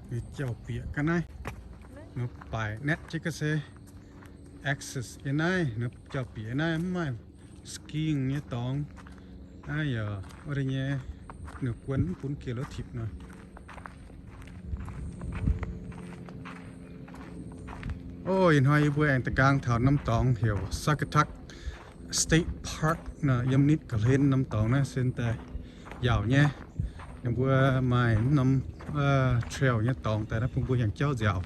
Ninh jauv-bieqc ga'naaiv, ninh baaic netv jienv ga'sie access yiem naaiv, ninh jauv-bieqc naaiv mv maaih skiing nyei dorngx. Naaiv yaac wuov deix nyei, ninh guon mv bun geh lov tipc nor. Ov, ih hnoi yie mbuo aengx da'gaang taux norm dorngx heuc Saugatuck State Park nor, yiem nitv ga'hlen norm dorngx naaiv se daaih yaauc nyei. Ninh mbuo maaih norm trail nyei dorngx daaih naaiv bun mbuo hienx jauv nziaauc.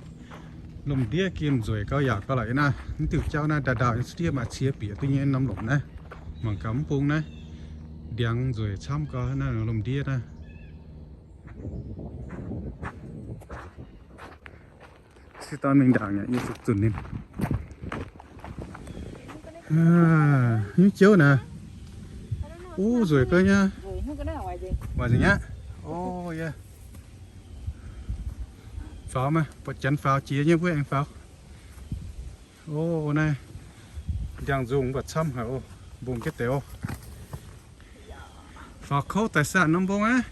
Lomh ndiev gimh nzueic gauh yaauc gauh lorqc yie naaiv. Mv diuh jauv naaiv ndau-ndau nyei, cuotv ndiev maaih cie bieqc duqv nyei norm lomc naaiv. Mangc gaax mv bung naaiv ndiangx nzueic camv gauh naaiv lomh ndiev naaiv. Se dorn mingh ndaangc yaac yie zuqc zunc ninh. Nyungc jouv naaic. Uv, nzueic gauh nyei. Waaic nzengc aqv. O, yie faaux maah, buatc janx faaux jiex nyei mbuo aengx faaux. O, naaiv ndiangx nzungh buatc camv haic oc, mbungh jienv deix oc. Faaux kouv daaih saah norm mbong aqv.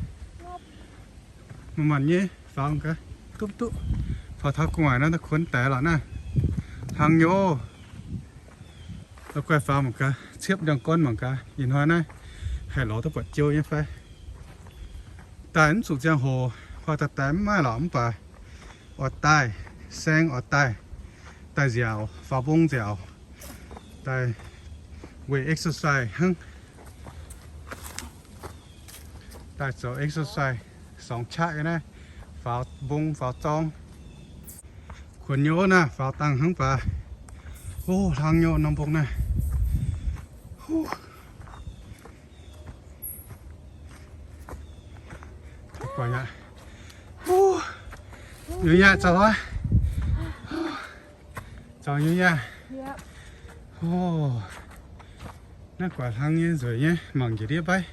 Manc-manc nyei faaux gaax, duqv duqv. Faaux taux gu'nguaaic naaiv kuonx daix lorqc naaiv. Hlang nyei oc. La'guaih faaux mangc gaax, ciepv ndiangx-gorn mangc gaax, ih hnoi naaiv haih lorz duqv buatc jouv nyei fai. Daaih mv zuqc ziangh hoc, huaax daaih daix mv maaih lorqc mv baac oix daaih, saeng oix daaih, daaih nziaauc, faaux mbong nziaauc, daaih weic exercise hnangv. Daaih zoux exercise, sorngx qaqv naaiv, faaux mbong faaux zorng. Kuonx nyei naaiv, faaux dangh hnangv baac. O, hlang nyei norm mbong naaiv. Nyei yaac zoux aqv. Zoux nyei yaac. O, naaiv guaax hlang nyei nzueic nyei, mangc njiec ndiev mbaiv.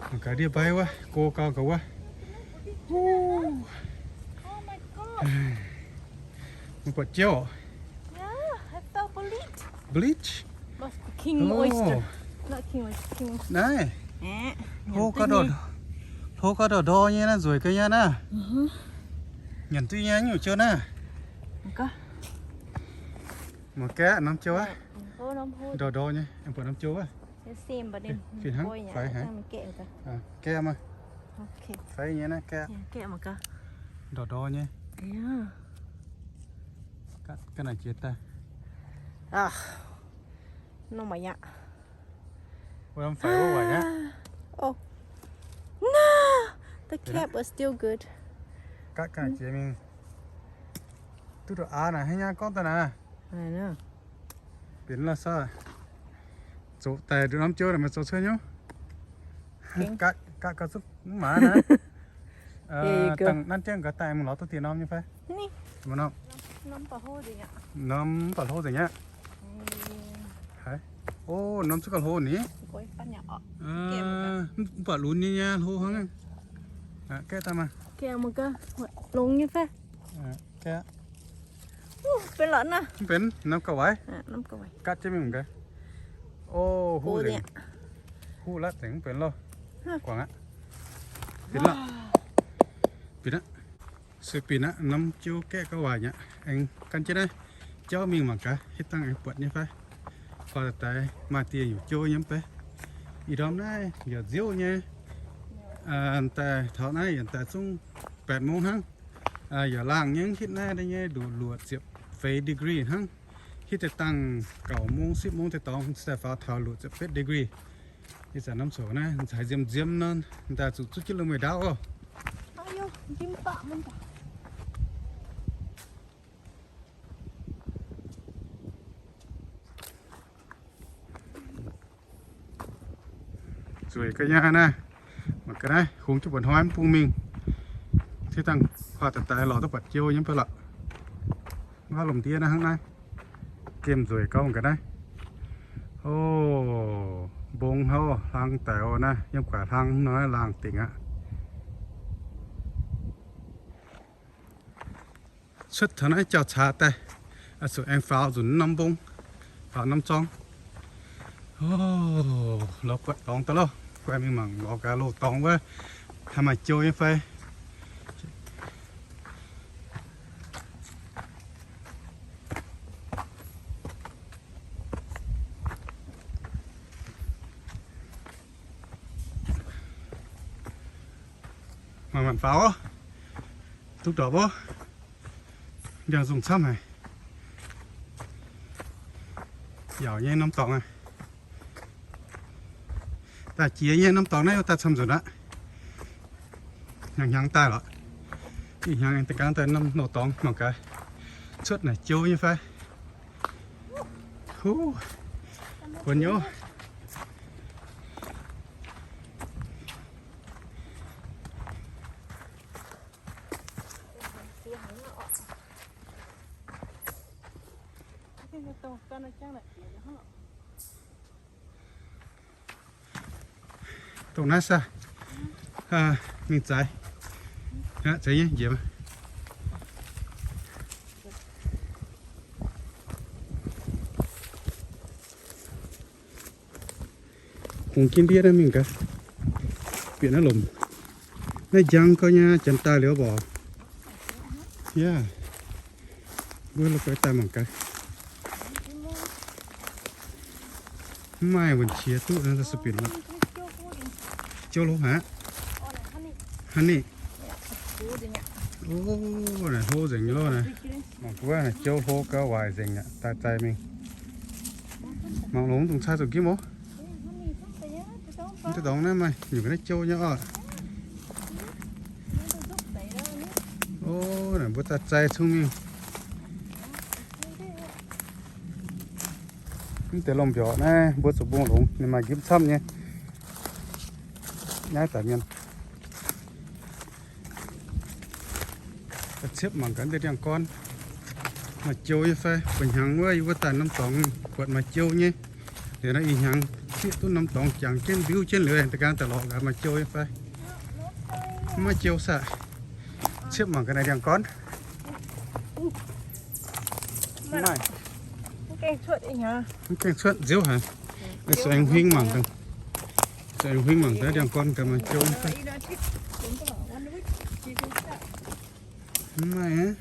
Mangc gaax ndiev mbaiv wuov, go gau gaax wuov. Mangc buatc jouv. Bleach. Naaiv hlo gau ndor-ndor nyei, naaiv nzueic ga'naaiv naaiv. Nyanc duqv nyei nyungc jouv naaiv. Mangc gaeqv norm jouv aqv. Ndor-ndor nyei, aengx buatc norm jouv wuov. Fih hnangv faix haic. Gaeqv maah. Faix nyei naaiv gaeqv. Ndor-ndor nyei. Gaatv ga'naaiv jiex daaih. Norm faix wuov waaic aqv. The cap was still good. Gaatv ga'naaiv jiex mingh. Duqv nduqc aav naaic hnangv nyei gorngv daaih naaic. Benx lorh saav. Zoqc daaih nduqc norm jouv naaic maaih zoux cuotv nyungc. Gaatv gauh zuqv mv maaiz naaic. Dangh nanv jienv gaax daaih mingh lorz duqv diex norm nyei fai? Norm mv baac hlo nzengc aqv. O, norm zuqc gauh hlo ni. Mv baac lunx nyei nyei hlo hnangv. Gaeqv daaih maah. Longx nyei fai? Gaeqv. Mv benx, norm gauh waaic. Gaatv jienv mingh gaax. O, huv nzengc. Huv latv nzengc mv benx loh. Guangc aqv. Binc aqv. Binc aqv. Se binc aqv, norm jouv gaeqv gauh waaic nyei aqv. Aengx gan jienv naaiv jauv mingh mangc gaax, hitv dangh aengx buatc nyei fai. Faaux daaih maaih dieh nyungc jouv nyei mv bei. Ih ndorm naaiv yaac nziouv nyei. Daaih taux naaiv yaac daaih zungv แปดโมง hnangv. Yaac laangh nyei, hitv naaiv nyei luoqc, luoqc ziepc feix degree hnangv. Hitv deix dangh เก้าโมง สิบโมง deix dorngx daaih faaux taux luoqc ziepc betv degree. Ih zanc norm coc naaiv haiz nziemx nziemx nor, daaih zuqc zuqv jienv lomh mienh ndaauv oc. Zueiz ga'naaiv naaiv, mangc ga'naaiv hungx jienv mba'hnoi mv bung mingh. Cingx dangh huaax daaih daaih lorz duqv buatc jou nyei mv bei lorqc. Mv baac lomh ndiev naaiv hnangv naaiv, gemh nzueic gauh ga'naaiv. O, mbong haaix hlang daic oc naaiv, yiem guaix hlang nor laangh dingc aqv. Cuotv taux naaiv jauv-caax daaih, zuqc aengx faaux nzunc norm mbong, faaux norm zorng. O, lorz buatc dorngx daaih loh, guaih mingh mangc lorz gaax loz-dorngx wuov, haih maaih jou nyei fai. Manc-manc faaux oc. Duqv ndorpc oc. Ndiangx-zungh camv haic. Yaauc nyei norm dorngx aqv. Daaih jiex nyei norm dorngx naaiv yaac daaih camv nzunc aqv. Hnyangx-hnyangx daaih lorqc. Ih hnyangx da'gangv daaih norm loz-dorngx mangc gaax. Cuotv naaic jou nyei fai? Huv, buonc nyei. Dongh naaiv saah? Mingh zaaix. Zaaix nyei njiec. Hungx jienv ndiev naaiv mingh gaax. Bieqc naaiv lomc. Naaiv njang gau nyei, janx daaih liuz mborqc. Yaac mbuo la'guaih daaih mangc gaax. Mv maaih wuonh qiex duqv naaiv, se bieqc lorqc. Jou hlo haic. Honey. O, naaic hlo nzengc nyei lorqc naaiv. Mangc gaax naaic, jou hlo gau waaic nzengc aqv, daaih zaih mingh. Mangc longx dongh cai zuqc nqimv oc. Mv deix dorngx naaiv maaih nyungc ga'naaiv jou nyei oc. O, naaic mbuo daaih zaih cung mingh. Mv deix lomh mbiorqc naaiv mbuo zuqc mbungh longx, ninh maaih nqimv camv nyei. Naaiv daic mienh. Ciepv mangc gaax deix ndiangx-gorn. Maaih jou nyei fai? Buo hnyangx wuov yie mbuo daaih norm dorngx buatc maaih jou nyei. Liuz naaiv ih hnyangx zieqv duqv norm dorngx jangx jienv mbiuv jienv liuz, da'gangv daaih lorz gaax maaih jou nyei fai? Mv maaih jou saah? Ciepv mangc gaax naaiv ndiangx-gorn. Mv maaih. Mv gaengh cuotv nziouv haic. Sueih aengx huing mangc daaih. Sueih aengx huing mangc daaih ndiangx-gorn gaax maaih jou nyei fai? Mv maaih aqv.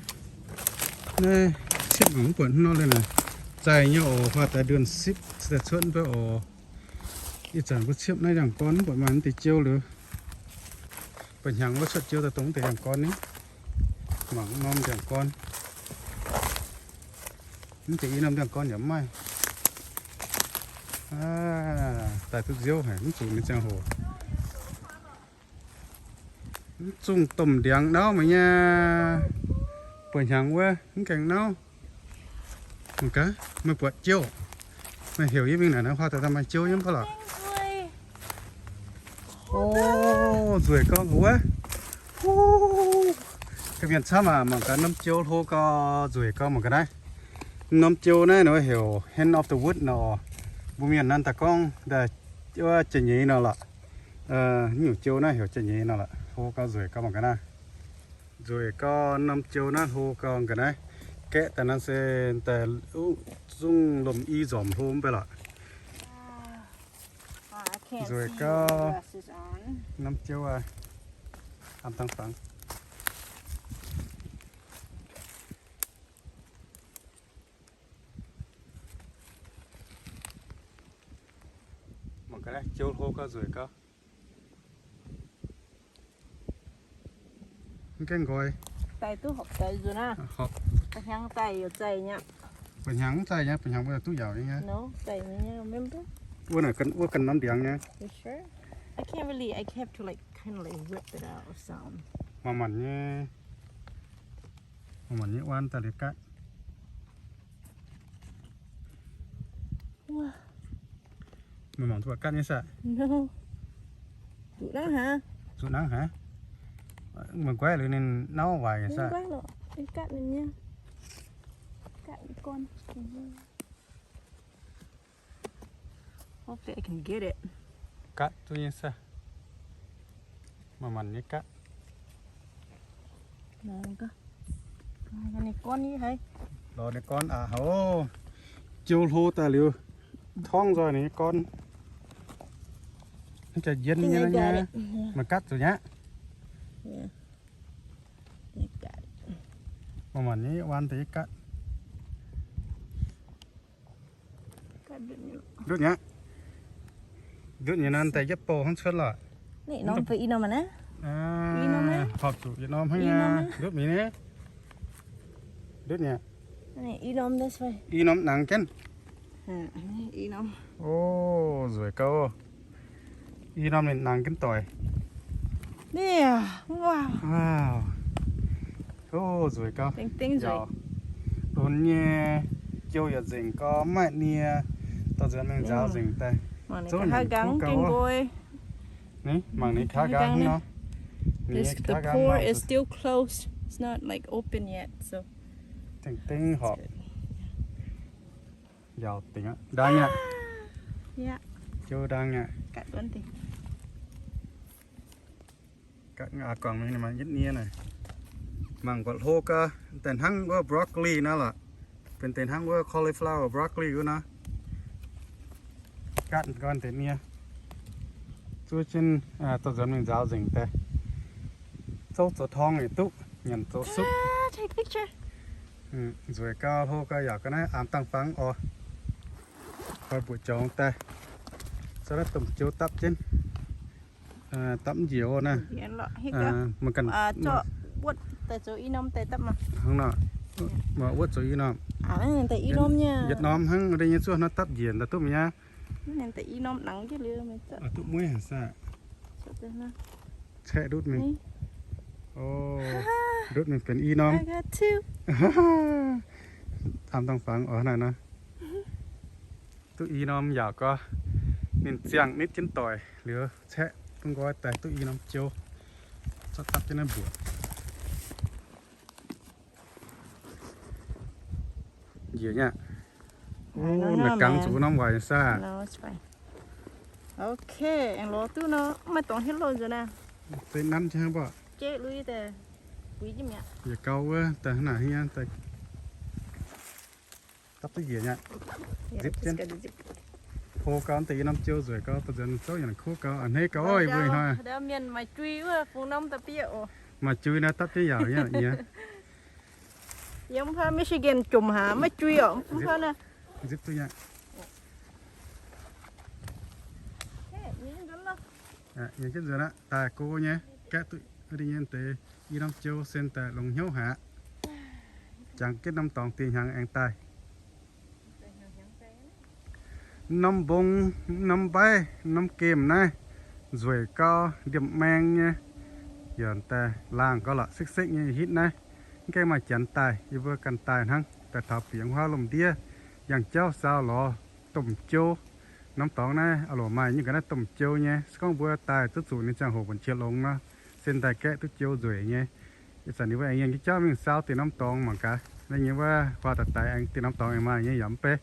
Naaiv ciepv mangc mv buatc hnangv nor leiz naaic. Zaih nyei oc, huaah daaih nduonh sipv daaih cuotv mv duqv oc. Ih zanc mbuo ciepv naaiv ndiangx-gorn mv buatc maaih mv deix jou liuz. Buo hnyangx wuov cuotv jou daaih dongh mv deix ndiangx-gorn ni. Mangc norm ndiangx-gorn. Mv deix i norm ndiangx-gorn yaac mv maaih. Daaih duqv nziouv haic, mv zuqc ninh ziangh hoc. Mv zungh domh ndiangx nauv meih nyei. Buo hnyangx wuov mv gaengh nauv. Mangc gaax, meih buatc jouv. Meih heuc yie mingh naaic, naaiv huaah daaih maaih jouv nyei mv baac lorqc. O, nzueic gau wuov. Ga'mienh camv aac, mangc gaax norm jouv hlo gau, nzueic gau mangc gaax naaiv. Norm jouv naaiv nor heuc Hen of the Wood nor. Mbuo mienh naaiv daaih gorngv daaih wuov jiex nyeiz nor lorqc. Nyungc jouv naaiv heuc jiex nyeiz nor lorqc. Hlo gau, nzueic gau mangc gaax naaiv. Nzueic gau, norm jouv naaiv hlo gau ga'naaiv. Gaeqv daaih naaiv se daaih zungv lomh i nzormc hlo mv bei lorqc. Nzueic gau, norm jouv aac, am dang fangx. Mangc gaax naaiv jouv hlo gau, nzueic gau. Mv gaengh nqoi. Daaih duqv horpc deix nzunc aqv. Horpc. Da'hnyangx daaih yaac zaih nyei aqv. Buo hnyangx mv zaih nyei, buo hnyangx mbuo duqv yaauc nyei. Wuov naaic, wuov ganh norm ndiangx nyei. You sure? I can't really, I have to like kind of like whip it out or something. Manc-manc nyei, manc-manc nyei wuov daaih liuz gaatv. Meih mangc duqv gaatv nyei saah? Zuqc nangv haic. Zuqc nangv haic. Meih guaiv liuz ninh nauv waaic saah? Hopefully I can get it. Gaatv duqv nyei saah? Manc-manc nyei gaatv. Lorz ninh gorn aqv hov. Jouv hlo daaih liuz, torngv nzoih ninh nyei gorn. Naaiv jaax njien nyei, meih gaatv zuqc nyei aqv. Manc-manc nyei, waan deix gaatv. Ndutv nyei aqv. Ndutv nyei nor daaih yietv bouh hnangv cuotv lorqc. Horpc zuqc yietc norm hnangv, ndutv mingh nyei. Ndutv nyei. I norm nangx jienv. O, nzueic gauh. I norm ninh nangx jienv doic. Nzueic gauh. Donx nyei, jou yaac nzengc gauh, mv maaih nie. Dorh nzuonx mingh nzaaux nzengc daaih. Zouv nyei kuv gauh. Mangc ninh kaav nqaang nor. Tengx dengv horpc. Njaaux dingc aqv. Jou ndaang aqv. Aqc guangc mingh maaih yietv nie naaic. Mangc buatc hlo gau, daaih hnangv wuov broccoli naaiv lorqc. Benx deix hnangv wuov cauliflower, broccoli wuov nor. Gatv nqoi deix nie. Zuov jienv dorh nzuonx mingh nzaaux nzengc daaih. Zouv zoux torng yietc duqv, nyanc zoux suqv. Nzueic gau, hlo gau, yaac ga'naaiv aamx dangh fangx oc. Koi mbuoqc jorngx daaih. Zorqv naaiv domh jou dapv jienv. Dapv njiec naaiv. Hnangv nor, wuov zoux i norm. Yietc norm hnangv, wuov deix nyei zuov hnangv dapv njiec daaih duqv mi'aqv. Duqv mueiv haic saah. Caeqv ndutv mingh. Ndutv mingh benx i norm. Aamx dangh fangx oc naaiv nor. Duqv i norm yaac gauh. Ninh ziangh nitv jienv doic liuz caeqv bun nqoi daaih duqv i norm jou. Zorqv dapv jienv naaiv mbuoqc. Njiec nyei aqv. Naaiv gangv zuqc norm waaic saah. Ok, aengx lorz duqv nor, maiv dorngx hietv loh nzuonx naaiv. Deix nanv jienv hnangv mbuo. Jeiv lui daaih, buix jienv mi'aqv. Yietc gau wuov daaih hnangv naaic hnangv daaih. Dapv duqv njiec nyei aqv. Nzipv jienv. Hlo gau deix i norm jou nzueic gau, dorh nzuonx zouv yaac kuv gau, a'hneiv gau oc, mbuo ih hnoi. Mienh maaih jui wuov, fungx norm da'bieqv oc. Maaih jui naaiv dapv jienv yaauc nyei. Yiem mv baac Michigan jomc haic, maiv jui oc, mv baac naaiv. Nzipv duqv nyei. Nzipv nzuonx aqv, daaih go nyei, gaeqv duqv nyei deix i norm jou sen daaih longx hnyouv haic aqv. Jangx jienv norm dorngx diex hnyangx aengx daaih. Norm mbong, norm mbaiv, norm gemh naaiv nzueic gau, ndiemh maeng nyei. Yaac daaih laangh gau lorqc, sekv-sekv nyei hitv naaiv. Mv gaengh maaih janx daaih, yie mbuo ganh daaih hnangv, daaih taux biengc huaav lomh ndiev, yangh jauv saau lorz domh jou. Norm dorngx naaiv oix luoqc maaih nyungc ga'naaiv domh jou nyei. Se gorngv mbuo daaih duqv zuqc ninh ziangh hoc buonc qiex longx nor, sen daaih gaeqv duqv jou nzueic nyei. Ih zanc ninh mbuo aengx yangh jauv mingh saau diqc norm dorngx mangc gaax. Naaiv nyei wuov huaah daaih daix aengx diqc norm dorngx aengx maaih nyei yaac mv bei.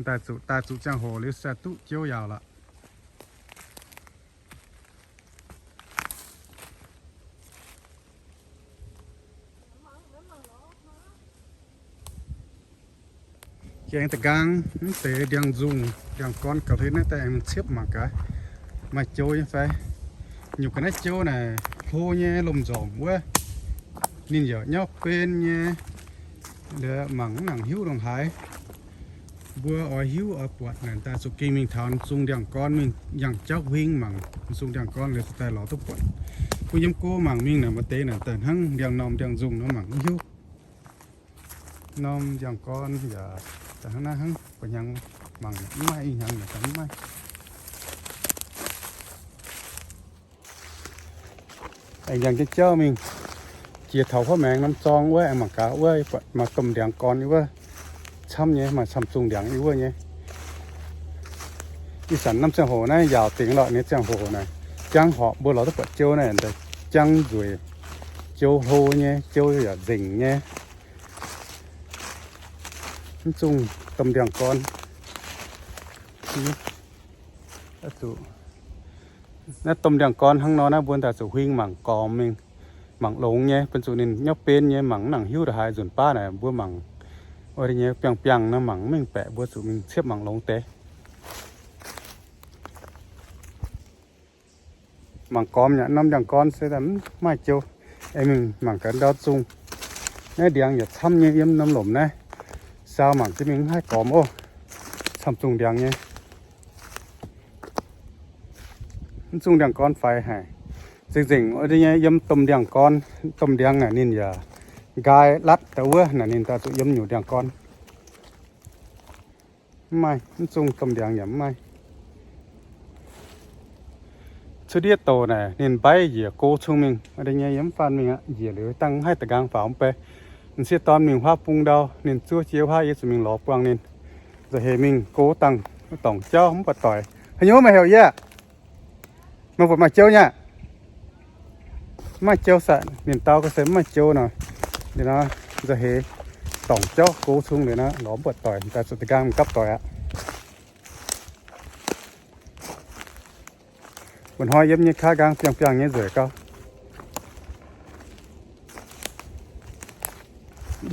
Daaih zuqc, daaih zuqc ziangh hoc liuz se duqv jou yaauc lorqc. Jiex aengx da'nqaang mv deix ndiangx-nzungh, ndiangx-gorn gaux hlen naaiv daaih aengx ciepv mangc gaax, maaih jou nyei fai. Nyungc ga'naaiv jou naaic hlo nyei lomh nzormc wuov, ninh yaac nyauv ben nyei. Liuz mangc mv nangc hiuv ndongc haaix. Mbuo oix hiuv oix buatc naaic daaih zuqc gengh mingh taux zungh ndiangx-gorn mingh yangh jauv huing mangc zungh ndiangx-gorn liuz daaih lorz duqv buatc. Mbuo yiem go mangc mingh naaic maaih deix naaic daaih hnangv ndiangx-normh ndiangx-nzungh nor mangc mv hiuv. Norm ndiangx-gorn yaac daaih hnangv naaiv hnangv, buo hnyangx mangc mv maaih, ih hnyangx yaac daaih mv maaih. Aengx yangh jienv jauv mingh jiex taux huov maengx norm zorng wuov, aengx mangc gaax wuov, maaih domh ndiangx-gorn yie wuov camv nyei, maaih camv-zungh ndiangx yie wuov nyei. Ih zanc norm ziangh hoc naaiv yaauc dingc lorqc, nyei ziangh hoc naaic jangv horpc, mbuo lorz duqv buatc jou naaic jangv nzueic, jou hlo nyei, jou yaac nzengc nyei. Mv zungh domh ndiangx-gorn. Naaiv domh ndiangx-gorn hnangv nor naaiv mbuo daaih zuqc huing mangc gormx mingh, mangc longx nyei, benx zuqc ninh nyauv ben nyei, mangc mv nangc hiuv ndongc haaix nzunc baav naaic mbuo mangc, o, nyei biangh biangh nor mangc mv mengh baeqc, mbuo zuqc mingh ciepv mangc longx deix. Mangc gormx yaac norm ndiangx-gorn se daaih mv maaih jou. Aengx mingh mangc gaax ndau zungh. Naaiv ndiangx yaac camv nyei yiem norm lomc naaiv. Saau mangc jienv mingh mv haih gormx oc. Camv-zungh ndiangx nyei. Mv zungh ndiangx-gorn faix haic. Zengc zengc wuov deix nyei yiem domh ndiangx-gorn, domh ndiangx naaic ninh yaac nqaai latv daaih wuov naaic ninh daaih zuqc yiem nyungc ndiangx-gorn. Mv maaih, mv zungh domh ndiangx yaac mv maaih. Cuotv ndiev douc naaic ninh mbaiv njiec go cung mingh, wuov deix nyei yiem mv faanh mingh aqv. Njiec liuz dangh mv haih da'nqaang faaux mv bei. M'sieqv dorn mingh huaav bung ndau, ninh zuov jiex huaav yie zuqc mingh lorz buangh ninh. Nzauh heix mingh go dangh, dorngc jauv mv buatc doic. Haaix nyungc meih heuc yie? Meih mbuo maaih jouv nyei aqv? Mv maaih jouv saah? Ninh dau ga'sie mv maaih jouv nor. Liuz nor, nzauh heix dorngc jauv go cung liuz nor, lorz mv buatc doic, daaih zuqc da'nqaang mingh gapv doic aqv. Mba'hnoi yiem nyei kaav nqaang biangh biangh nyei nzueic gau.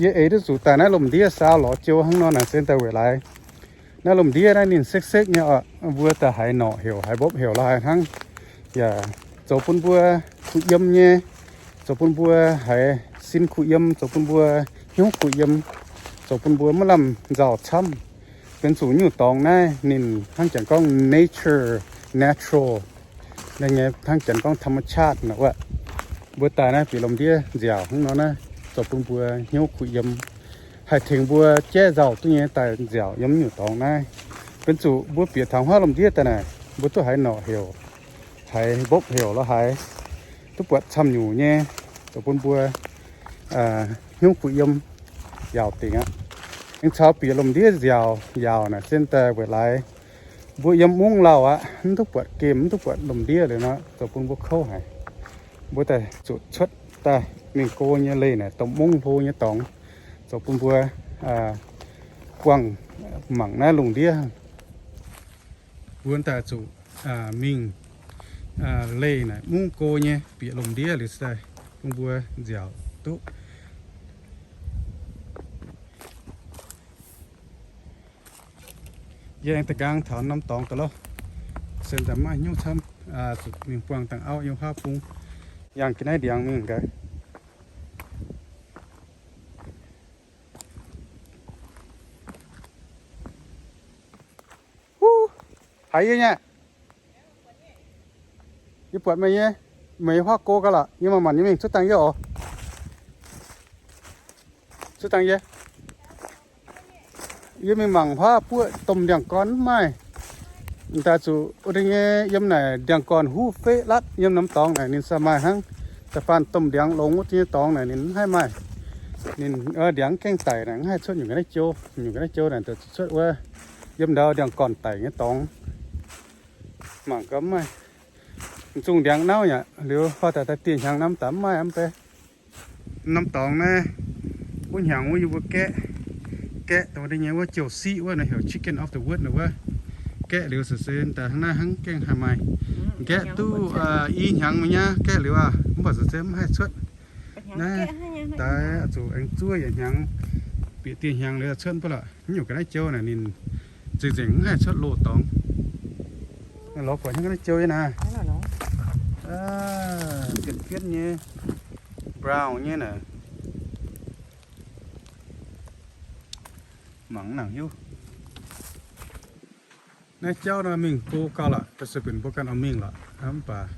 Yie eix duqv zuqc daaih naaiv lomh ndiev saau lorz jouv hnangv nor naaic se daaih weic laaix naaiv lomh ndiev naaiv ninh sekv-sekv nyei oc. Mbuo daaih haiz norqc heuc, haiz mbopv heuc la'haaix hnangv. Yaac zoux bun mbuo kuh yiem nyei, zoux bun mbuo haiz sin kuh yiem, zoux bun mbuo hnyouv kuh yiem, zoux bun mbuo maiv lamh nzauh camv. Benx zuqc nyungc dorngx naaiv ninh hnangv janx gorngv nature, natural, nyei hnangv janx gorngv ธรรมชาติ naaic wuov. Mbuo daaih naaiv bieqc lomh ndiev nziaauc hnangv nor naaiv, zoux bun mbuo hnyouv kuh yiem, haih tengx mbuo jaiv nzauh duqv nyei daaih nziaauc yiem nyungc dorngx naaiv. Benx zuqc mbuo bieqc taux huaav lomh ndiev daaih naaic, mbuo duqv haiz norqc heuc, haiz mbopv heuc la'haaix, duqv buatc camv nyungc nyei, zoux bun mbuo hnyouv kuh yiem, yaauc dingc aqv. Aengx caux bieqc lomh ndiev nziaauc yaauc naaic se daaih weic laaix mbuo yiem mungv lauh aqv, mv duqv buatc gemh, mv duqv buatc lomh ndiev liuz nor, zoux bun mbuo kouv haic. Mbuo daaih zuqc cuotv daaih mingh go nyei leih naaic domh mungv hlo nyei dorngx, zoux bun mbuo buangh mangc naaiv lungh ndiev. Mbuo daaih zuqc mingh leih naaic mungv go nyei bieqc lomh ndiev liuz se daaih bun mbuo nziaauc duqv. Yie aengx da'nqaang taux norm dorngx daaih lorqc. Sen daaih maiv hnyouv camv, zuqc mingh buangh dangh auv yiem huaav bung. Yangh ga'naaiv ndiangx mingh gaax. Huv, haiz yie nyei. Yie buatc meih nyei. Meih yiem huaav go gau lorqc. Yie manc-manc nyei mingh cuotv dangh yie oc. Cuotv dangh yie. Yie mingh mangc huaav buoqv domh ndiangx-gorn mv maaih. Daaih zuqc wuov deix nyei yiem naaic ndiangx-gorn huv feqv latv yiem norm dorngx naaic ninh sa maaih hnangv. Da'faanh domh ndiangx longx wuov deix nyei dorngx naaic ninh mv haih maaih. Ninh ndiangx gaengh daic naaic mv haih cuotv nyungc ga'naaiv jou. Nyungc ga'naaiv jou naaic daaih zuqc cuotv wuov yiem ndau ndiangx-gorn daic nyei dorngx. Mangc gaax mv maaih. M'zungh ndiangx nauv yaac liuz, haaix dauh daaih dieh hnyangx norm daaih mv maaih mv bei. Norm dorngx naaiv, wuov hnyangx wuov yie mbuo gaeqv, gaeqv dongh deix nyei wuov jouh siqv wuov, naaiv heuc chicken of the wood naaiv wuov. Gaeqv liuz se se daaih hnangv naaiv hnangv gaengh haih maaih. Gaeqv duqv i hnyangx mingh nyei gaeqv liuz aqv, mv baac se se mv haih cuotv. Naaiv daaih zuqc aengx zuov yietc hnyangx, bieqc dieh hnyangx liuz cuotv mv baac lorqc. Nyungc ga'naaiv jou naaic ninh zengc zengc mv haih cuotv loz-dorngx. Lorz buatc nyei ga'naaiv jou nyei naaiv, bienv bienv nyei, brown nyei naaic. Mangc nangc hiuv. Naaiv jauv nor mingh go gau lorqc, se benx mbuo ganh oix mingh lorqc, mv baac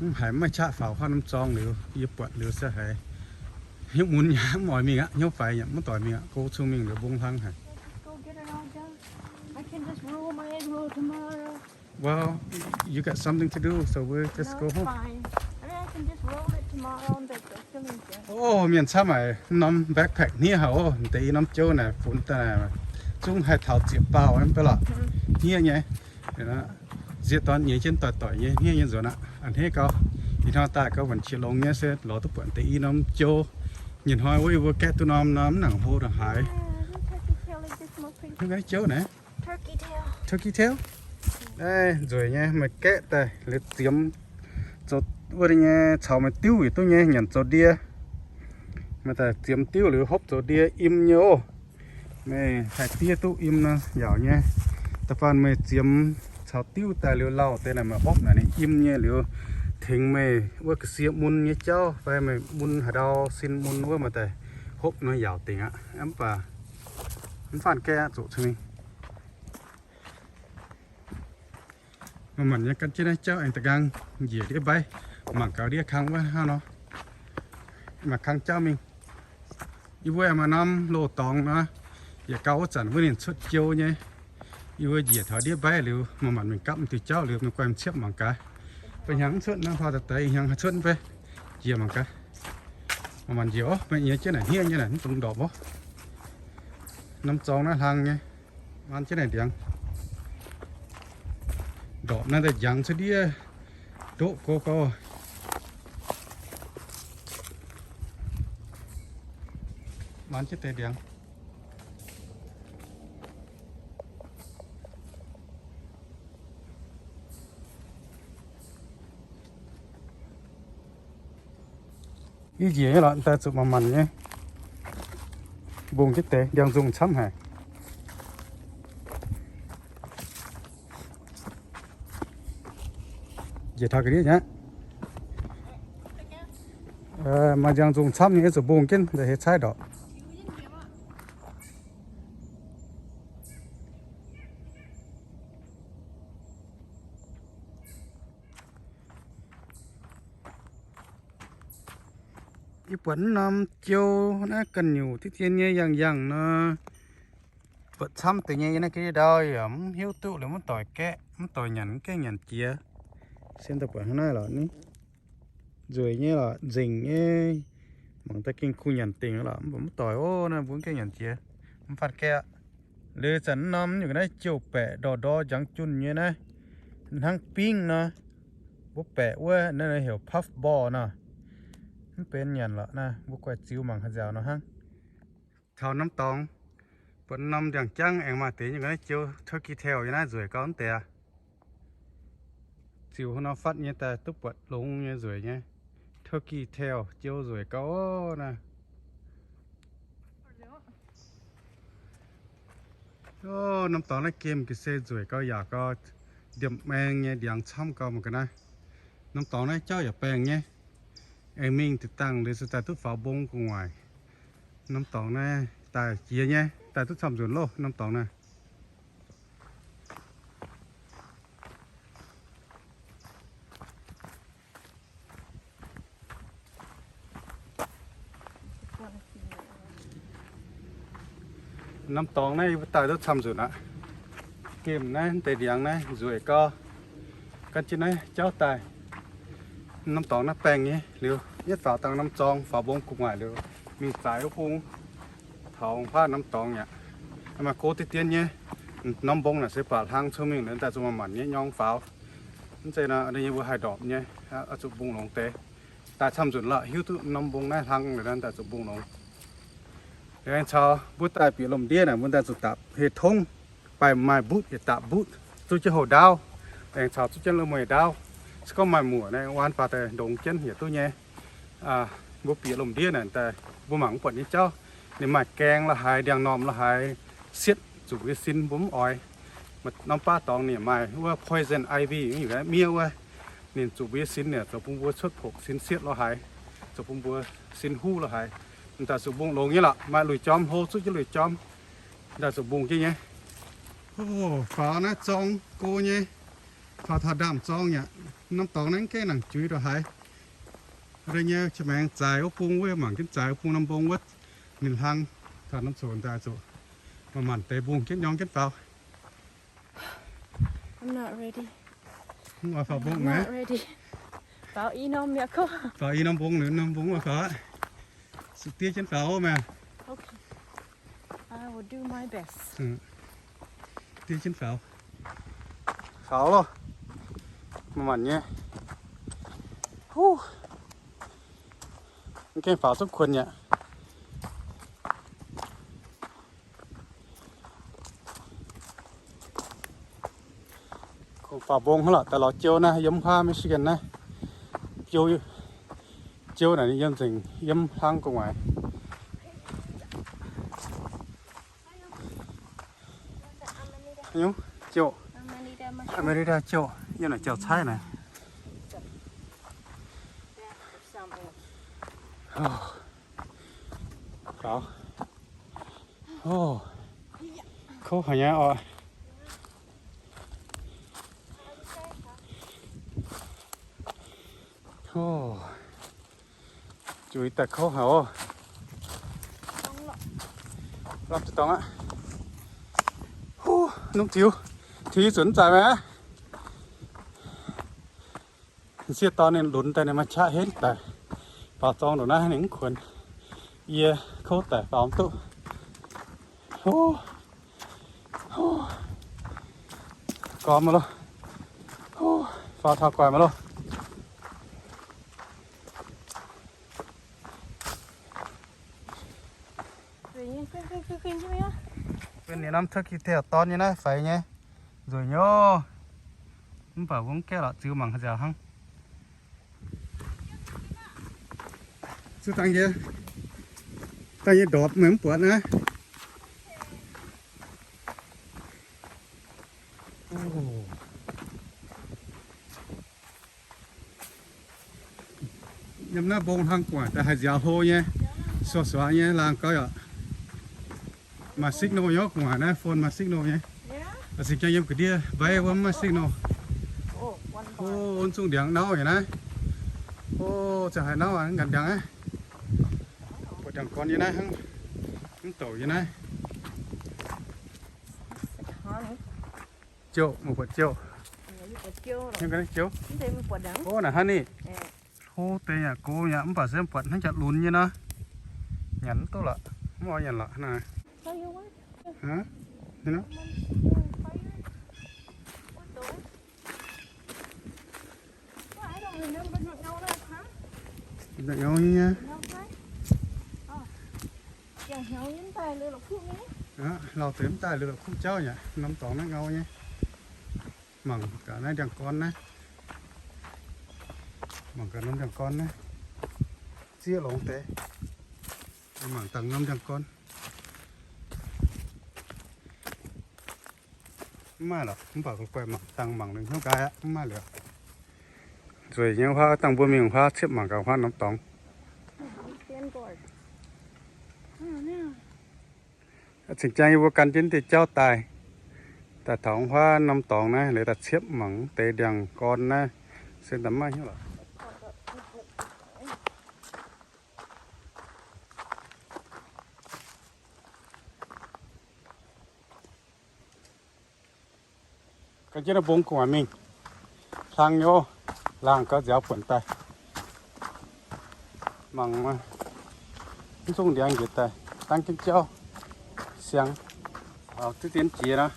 mv haiz maiv qaqv faaux huaav norm zorng liuz, yie buatc liuz se haiz hnyouv mun yaac mv oix mingh aqv, hnyouv faix yaac mv doix mingh aqv, go cung mingh liuz mbong hlang haic. Well, you got something to do, so we'll just go home. Ov, mienh camv haic, norm backpack hniev haic ov, deix i norm jou naaic funx daaih zungv haih taux zieqc baaux mv bei lorqc. Hniev nyei. Zieqv dorn nyei jienv doic-doic nyei hniev nyei nzuonx aqv. A'hneiv gau, ih hnoi daaih gau wanc qiex longx nyei se lorz duqv buatc deix i norm jou. Nyei hnoi wuov yie mbuo gaeqv duqv norm norm mv nangc hlo dongh haaix. Hnangv naaiv jouv naaiv. Turkey tail. Nzueic nyei, meih gaeqv daaih liuz ziemx, zoux wuov deix nyei caux meih diuv yietc duqv nyei nyanc zoux ndie. Meih daaih ziemx diuv liuz hopv zoux ndie im nyei ov. Meih haih diev duqv im nor yaac nyei. Da'faanh meih ziemx caux diuv daaih liuz lauh deix naaic meih hopv naaic ninh im nyei liuz, tengx meih wuov ga'sie mun nyei jauv fai meih mun haaix ndau sin mun wuov meih daaih hopv nor yaac dingc aqv. Mv baac mv faanh gaeqv aqv, zuqc cingx mingh. Manc-manc nyei gan jienv naaiv jauv aengx da'nqaang njiec ndiev mbaiv. Mangc gaax ndiev kang wuov hnangv nor. Maaih kang jauv mingh. Yie mbuo maaih norm loz-dorngx nor, yietc gau wuov zanc wuov ninh cuotv jiou nyei. Yie mbuo njiec taux ndiev mbaeqv liuz, manc-manc mingh gapv m'diuh jauv liuz, mingh guai m'ciepv mangc gaax. Ba'hnyangx mv cuotv naaiv, hlaax daaih deix hnyangx haih cuotv mv bei. Njiec mangc gaax. Manc-manc njiec oc, maiv nyiex jienv naaic hniev nyei naaic, mv dungx ndorpc oc. Norm zorng naaiv hlang nyei. Maan jienv naaic ndiangx. Ndorpc naaiv daaih njangx cuotv ndiev, ndoqv go gau. Maan jienv deix ndiangx. Yie njiec nyei lorqc, daaih zuqc manc-manc nyei. Mbungh jienv deix, ndiangx-nzungh camv haic. Njiec taux ga'ndiev nyei aqv. Maaih ndiangx-nzungh camv nyei, zuqc mbungh jienv daaih heix caaiv ndorpc. Yie buatc naaiv norm jiou naaiv ganh nyungc diqv dien nyei yangh yangh nor. Buatc camv deix nyei, yie naaiv ga'ndiev ndau yaac mv hiuv duqv liuz mv doic gaeqv, mv doic nyanc, mv gaengh nyanc jiex. Sin daaih buatc hnangv naaiv lorqc ni. Nzueic nyei lorqc, nzengc nyei. Mangc daaih gengh kuh nyanc dingc lorqc, mv baac mv doic ov, naaiv mbuo mv gaengh nyanc jiex, mv faanh gaeqv. Liuz zanc naaiv norm nyungc naaiv jiou-baeqc ndorqc ndor njangx junh nyei naaiv, hnangv bingv nor. Mbuo baeqc wuov naaiv heuc puffball nor. Mv benx nyanc lorqc naaiv, mbuo guaix ziux mangc haaix nziaaux nor hnangv. Taux norm dorngx, buatc norm ndiangx-jangv aengx maaih deix nyungc naaiv jiou turkey tail nyei naaiv nzueic gau mv deix. Ziux hnangv nor fatv nyei daaih duqv buatc longx nyei nzueic nyei. Turkey tail jiou nzueic gau naaiv. Norm dorngx naaiv gemh ga'sie nzueic gau, yaac gau, ndiemh maeng nyei, ndiangx camv gau mangc ga'naaiv. Norm dorngx naaiv jauv yaac baengh nyei. Aengx mingh deix dangh liuz se daaih duqv faaux mbong gu'nguaaic. Norm dorngx naaiv daaih jiex nyei, daaih duqv camv-nzunc loh norm dorngx naaiv. Norm dorngx naaiv yie mbuo daaih duqv camv-nzunc aqv. Gemh naaiv deix ndiangx naaiv nzueic gau. Gan jienv naaiv jauv daaih. Norm dorngx naaiv baengh nyei liuz, yietv faaux dangh norm zorng faaux mbong gu'nguaaic liuz, mingh zaaix wuov bung taux wuov norm dorngx aqv. Maaih go diqv dien nyei. Norm mbong naaic se baac hlang cong-mengh liuz daaih zuqc manc-manc nyei nyorng faaux. Mv zeiz nor, nyei mbuo haih ndorpc nyei, oix zuqc mbungh longx deix. Daaih camv-nzunc lorqc, hiuv duqv norm mbong naaiv hlang liuz daaih zuqc mbungh longx. Aengx caux mbuo daaih bieqc lomh ndiev naaic, mbuo daaih zuqc dapc heh tongv, baaih maaih mbutv yietc dapc mbutv, zuqv jienv houh ndaauv, aengx caux zuqv jienv la'mueiz ndaauv. Se gorngv maaih muoc naaiv, waan faaux daaih ndongx jienv yietc duqv nyei. Mbuo bieqc lomh ndiev naaic daaih, mbuo mangc mv buatc nyei jauv, ninh maaih gaeng la'haaix, ndiangx-normh la'haaix, sietv zuqc mbuo nyei sin mbuo mv oix. Norm baav dorngx ninh maaih wuov poison ivy, miev wuov, ninh zuqc mbuo nyei sin naaic zoux bun mbuo cuotv pokc sin sietv la'haaix, zoux bun mbuo sin huv la'haaix. Daaih zuqc mbungh longx nyei lorqc, maaih lui-jorm hlo zuqv jienv lui-jorm, daaih zuqc mbungh jienv nyei. Faaux naaiv zorng go nyei, faaux taux ndaamv-zorng aqv. Norm dorngx naaiv gengh nangc juix ndongc haaix. Da'nyeic qiex maengx zaaix wuov bung wuov, mangc jienv zaaix wuov bung norm mbong wuov, ninh hlang taux norm coc daaih zuqc manc-manc deix mbungh jienv nyorng jienv faaux. I'm not ready. Mv oix faaux mbong aqv. Faaux i norm mi'aqv. Faaux i norm mbong, norm mbong mv oix faaux aqv. Zuqc diev jienv faaux maah. I will do my best. Diev jienv faaux. Faaux loh. Manc-manc nyei. Huv. Mv gaengh faaux zungv kuonx mi'aqv. Kungx faaux mbong hnangv lorqc, daaih lorz jiou naaiv yiem wuov Michigan naaiv. Jiou, jiou naaic ninh yiem nzengc, yiem hlang gu'nguaaic. Jiou, Amanita jiou, yiem naaic jauv-caaiv naaic. Kouv haic nyei oc. Juix daaih kouv haic oc. Lamh jiez dorngx aqv. Huv, nungv ziux. Tiux yie zuqc mv zaaix maah. Sieqv dorn ninh lunx daaih ninh maaih qaqv henv daic. Faaux zorng ndongc naaiv ninh mv kuonx. Yie kouv daic faaux mv duqv. Gormx maiv loh. Faaux taux guaic maiv loh. Ninh norm turkey tail dorn nyei naaiv faix nyei. Nzueic nyei. Mv baac mbuo mv gaeqv lorqc, ziux mangc haaix nziaauc hnangv. Zuqc dangh yie, dangh yie ndorpc meih mv buatc naaiv. Yiem naaiv mbong hlang gu'nguaaic daaih haih nziaaux hlo nyei, suav-suav nyei laangh gauv yaac. Maaih signal nyei, gu'nguaaic naaiv phone maaih signal nyei. Aa, cingx jang yiem ga'ndiev mbeix wuov mv maaih signal. O, wuov zungh ndiangx nauv yaac naaiv. O, ziangh haaix nauv aqv, nganc ndiangx aqv. Buatc ndiangx gorn yie naaiv hnangv, mv douc yie naaiv. Jouh, meih buatc jouh. Jouh. O, naaic hnangv ni. Hlo deix yaac gox yaac mv baac se mv buatc hnangv jaax lunx nyei nor. Nyanc mv duqv lorqc, mv oix nyanc lorqc naaiv. Nyei. Lauh deix mv daaih liuz la'kuqv jauv yaac norm dorngx naaiv ngau nyei. Mangc gaax naaiv ndiangx-gorn naaiv. Mangc gaax norm ndiangx-gorn naaiv. Zieqv longx deix. Mangc dangh norm ndiangx-gorn. Mv maaih lorqc, mv baac guai mangc dangh mangc lengh hnyouv nqaai aqv, mv maaih liuz. Nzueic nyei huaav, dangh mbuo mingh huaav ciepv mangc gaax huaav norm dorngx. Cingx jang yie mbuo gan jienv deix jauv daaih, daaih taux huaav norm dorngx naaiv, liuz daaih ciepv mangc deix ndiangx-gorn naaiv, se daaih maiv hnyouv lorqc. Gan jienv naaiv mbong gu'nguaaic mingh. Hlang nyei, laangh gauv nziaaux buonc daaih. Mangc, mv zungh ndiangx njiec daaih, dangv jienv jauv siang. Duqv dien jiex nor.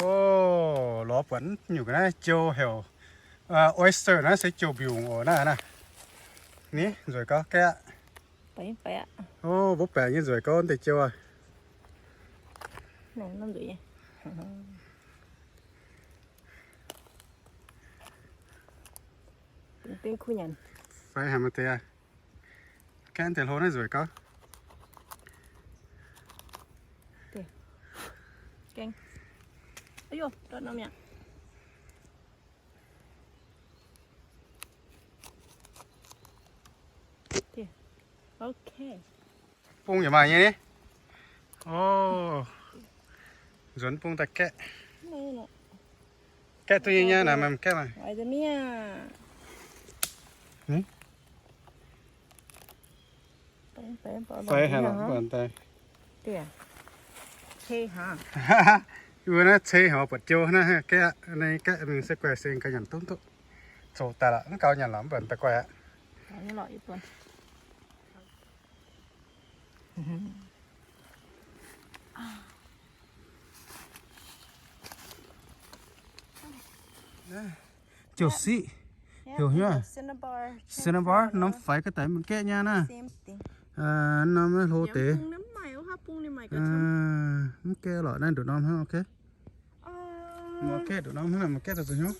O, lorz buatc nyungc naaiv jou heuc oyster naaiv se jou mbiungc oc naaiv naaiv. Ni, nzueic gauh gaeqv. O, mbuo baeqc nyei nzueic gauh deix jou aqv. Faix haic maaih deix aqv. Gaeqv deix hlo naaiv nzueic gauh. Bung yaac maaih nyei ni. O, nzuonx bung daaih gaeqv. Gaeqv duqv nyei nyei naaic, meih gaeqv maah. Faix haic lorqc, mv baac daaih. Wuov naaiv cei haic, buatc jou naaiv gaeqv, gaeqv mingh se guaih seng gauh nyanc duqv duqv. Zoqc daaih lorqc, mv gaux nyanc lorqc, mv baac daaih guaih aqv. Jouh siqv, heuc nyei. Cinnabar, norm faix ga'daic mingh gaeqv nyei naaiv. Norm hlo deix. Mv gaeqv lorqc, naaiv nduqc norm hnangv, ok. Mv gaeqv nduqc norm hnangv, mv gaeqv daaih zoux hnyouv.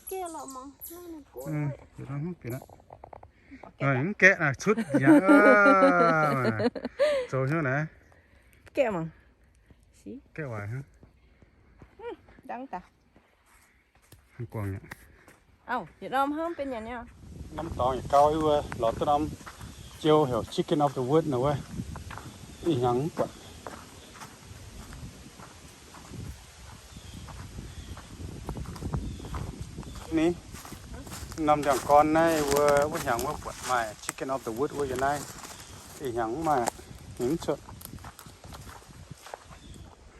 Nduqc norm hnangv bieqc aqv. Mv gaeqv naaic cutv yaac zoux hnyouv naaiv. Gaeqv waaic hnangv. Norm dorngx yaac gau, wuov lorz duqv norm jiou heuc chicken of the wood naaiv wuov. Ih hnyangx mv buatc. Ni, norm ndiangx-gorn naaiv wuov, wuov hnyangx wuov buatc maaih Chicken of the Wood wuov, yie naaiv ih hnyangx mv maaih, mv cuotv.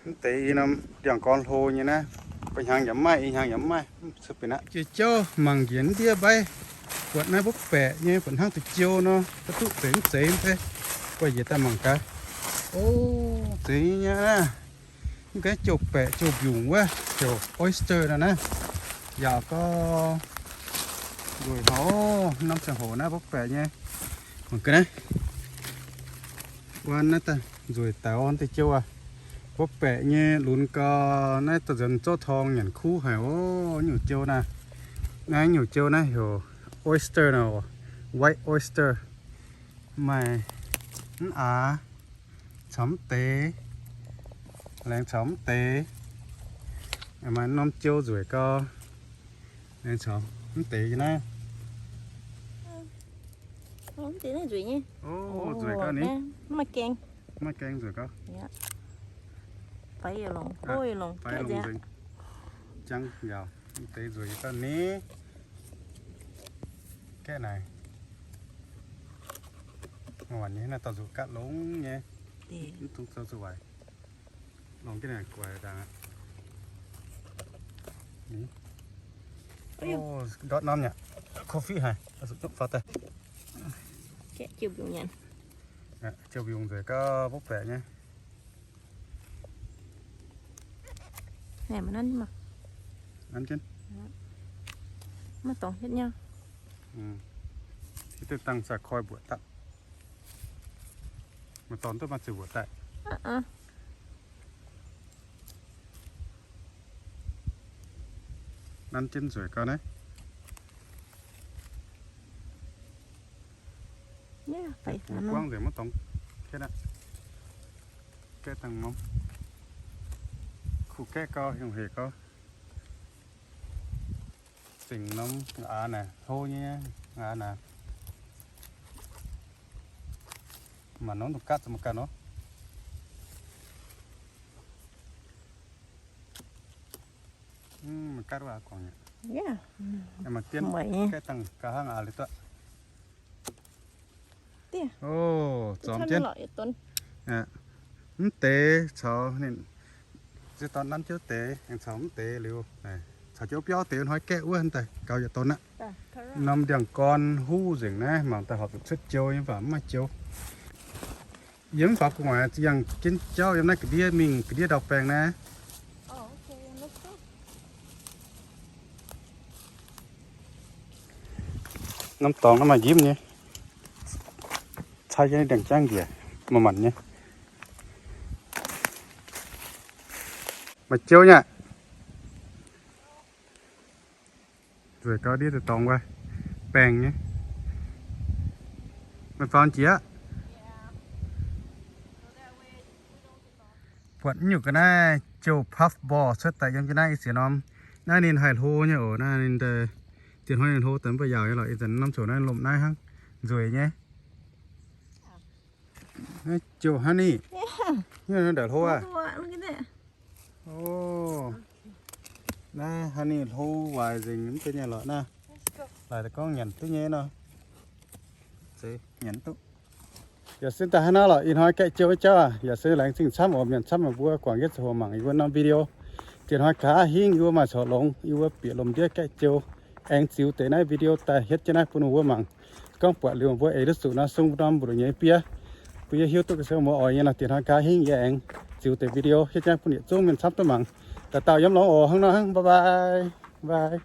Mv deix i norm ndiangx-gorn hlo nyei naaiv, buo hnyangx yaac mv maaih, ih hnyangx yaac mv maaih, mv cuotv benx aqv. Jiex jauv mangc njiec ndiev mbaiv, buatc naaiv mbopv baeqc nyei, buatc hnangv deix jiou nor, da'duqv zeiz mv zeiz mv fei. Buatc njiec daaih mangc gaax. O, zeiz nyei naaiv. Mv gaengh jouh baeqc jouh mbiungc wuov, heuc oyster nor naaiv. Yaac gorngv nzueic haic, norm ziangh hoc naaiv mbopv baeqc nyei. Mangc gaax naaiv. Wuov naaiv daaih nzueic daaih orn deix jiou aac. Mbopv baeqc nyei lunx gau, naaiv daaih nzuonx zorqv torng nyanc kuv haic oc, nyungc jiou naaiv. Naaiv nyungc jiou naaiv heuc oyster nor, white oyster. Maaih mv aax caux mv deix, laengz caux mv deix. Maaih norm jiou nzueic gau, laengz caux mv deix naaiv. Mv deix naaiv nzueic nyei. O, nzueic gau ni. Mv maaih gaeng. Mv maaih gaeng nzueic gau. Faix yietc longc, faix yietc longc nzengc. Jangv yaac mv deix nzueic gau ni. Gaeqv naaic. Muonc nyei naaiv dauh nzuqc gaatv longx nyei. Mv dungx zoux zuqc waaic. Longx jienv naaic guaix ndaangc aqv. O, ndortv norm nyei. Coffee haic, zuqc faaux daaih. Gaeqv jiou mbiungc nyanc. Jiou mbiungc nzueic gau, mbopv baeqc nyei. Naaiv maiv nanv maah. Nanv jienv. Maiv dorngx hietv nyei. Hietv deix dangh zaqc koi mbuoqc dapv. Maaih dorngx duqv maaih ziouc mbuoqc daaih. Nanv jienv nzueic gau naaiv. Buoz buangv nzengc maiv dorngx hietv aqv. Gaeqv dangh norm. Kuh gaeqv gau, hengx hec gau. Zengc norm aax naaic, hlo nyei aax naaic. Maaih norm dungx gaatv zuqc maiv ganh nor. Maiv gaatv wuov aqv guangc nyei. Maaih dien gaeqv dangh gauh hnangv aax liuz duqv. O, zormx jienv. Mv deix caux ninh, ziex dorn nanv jiouv deix, aengx caux mv deix liuz, caux jiouv biauv deix hnoi gaeqv wuov daaih gaux yietc donx aqv. Norm ndiangx-gorn huv nzengc naaiv, mangc daaih horpc zuqc cuotv jiou nyei mv baac mv maaih jiou. Yie mv faaux gu'nguaaic, yangh jienv jauv yiem naaiv ga'ndiev mingh ga'ndiev ndau-baengh naaiv. Norm dorngx naaiv maaih njimv nyei. Cai jienv ndiangx-jangv njiec, manc-manc nyei. Maaih jiou nyei aqv. Nzueic gau ndiev deix dorngx wuov, baengh nyei. Maaih faaux jiex aqv. Buatc nyungc ga'naaiv jouh puffball cuotv daaih yiem jienv naaiv i ziex norm. Naaiv ninh haih hlo nyei oc. Naaiv ninh daaih, diex hnoi ninh hlo daaih mv baac yaauc nyei lorqc. Ih zanc norm ziouc naaiv lomh naaiv hnangv, nzueic nyei. Naaiv jouh honey. Naaiv ndaaih hlo aqv. O, naaiv honey hlo waaic nzengc mv deix nyei lorqc naaiv. Laaic daaih gorngv nyanc duqv nyei nor. Zeiz nyanc duqv. Yaac se daaih hnangv naaiv lorqc, ih hnoi gaeqv jiou nyei jauv aac, yaac se laengz zingh camv oc mienh camv meih mbuo guangc yietv ziangh hoc mangc yie mbuo norm video. Diex hnoi nqa'haav hingv yie mbuo maaih coqc longx, yie mbuo bieqc lomh ndiev gaeqv jiou. Aengx ziux deix naaiv video daaih hietv jienv naaiv bun meih mbuo mangc. Gorngv buatc liuz meih mbuo eix duqv zuqc nor, sung norm mbu'ndongx nyei bieiv, bun yie hiuv duqv ga'sie meih mbuo oix nyei nor. Diex hnoi nqa'haav hingv yie aengx ziux deix video hietv jienv naaiv bun yietc zungv mienh camv duqv mangc. Dauh dauh yiem longx oc, hnangv nor hnangv, bye bye. Bye.